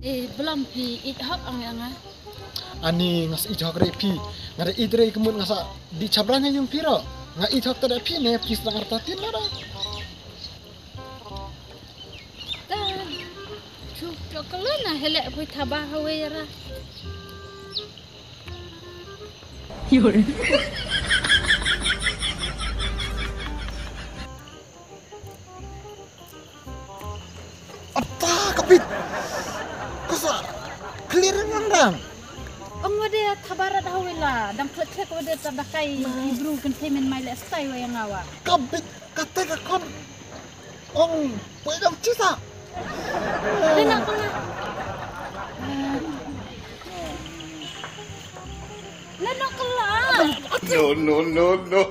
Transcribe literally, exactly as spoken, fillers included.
Eh, belum phi ïeit hok ong ïa nga. Ani nga sa ïeit hok re phi. Nga da ïeit re ka mut nga sa dih chapra na ïung phi ro. Nga ïeit hok ta da phi ne phi sdang arta tin na da. Ta. Chu chu ka le na hele phi thaba ha we ra. Yore. Ata kapit. Kasa clear ngan dang. Ong wade thabarat hawila dang khlek khlek wade ta dakai ibru kan themen mai le stai wa yang awa. Kapit kata ka kon. Ong pwe dang chisa. Lena kala. Lena kala. No, no, no, no.